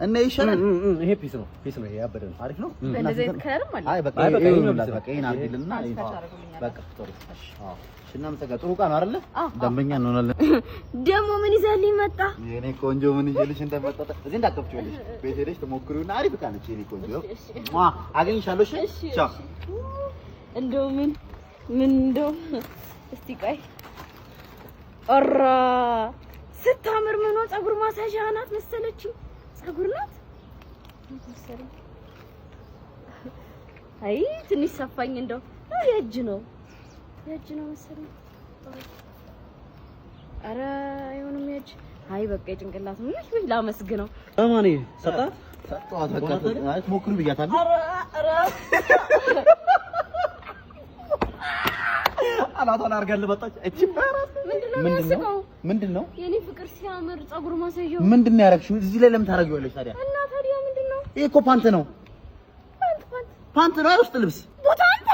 እና ይሻላል። ይሄ peace ነው፣ peace ነው። ይሄ ያበደ ነው። አሪፍ ነው። በእንደዚህ አይነት color ም አለ። አይ በቃ አይ በቃ ይሄ ይሄ ነው። በቃ ይሄን አድርጊልና Transfer ታደርጉልኛላችሁ። በቃ ጥሩ። አዎ እሺ፣ እናመሰግናለን። ጥሩ ዕቃ ነው አይደለ? አዎ። ደንበኛ እንሆናለን። ደግሞ ምን ይዘህልኝ መጣ? የኔ ቆንጆ ምን ይዤልሽ እንደመጣ እዚህ እንዳትከፍቺው፣ ይኸውልሽ ቤት ሄደሽ ትሞክሪውና አሪፍ ዕቃ ነች የኔ ቆንጆ። ሟ አገኝሻለሁ። እሺ ቻው። እንደው ምን ምን እንደው እስቲ ቆይ፣ ኦራ ስታምር! ምኗ ፀጉር ማስያዣ ናት መሰለችኝ። ፀጉር ናት መሰለኝ። አይ ትንሽ ሰፋኝ። እንደው ነው የእጅ ነው፣ የእጅ ነው መሰለኝ። ኧረ አይሆንም የእጅ። አይ በቃ የጭንቅላት ነው። ውይ ላመስግነው። ማን ሰጣት? ሰጠኋት። በቃ አይ ትሞክሪው ብያታለሁ። ኧረ ኧረ አናቷን አድርጋልህ መጣች። እቺ ምንድን ነው የሚያስቀው? ምንድን ነው? የኔ ፍቅር ሲያምር ፀጉር ማስያዣው። ምንድን ነው ያደረግሽው? እዚህ ላይ ለምን ታደርጊዋለሽ ታዲያ? እና ታዲያ ምንድን ነው? ይሄ እኮ ፓንት ነው። ፓንት ፓንት ፓንት ነው፣ የውስጥ ልብስ። ቡታንታ።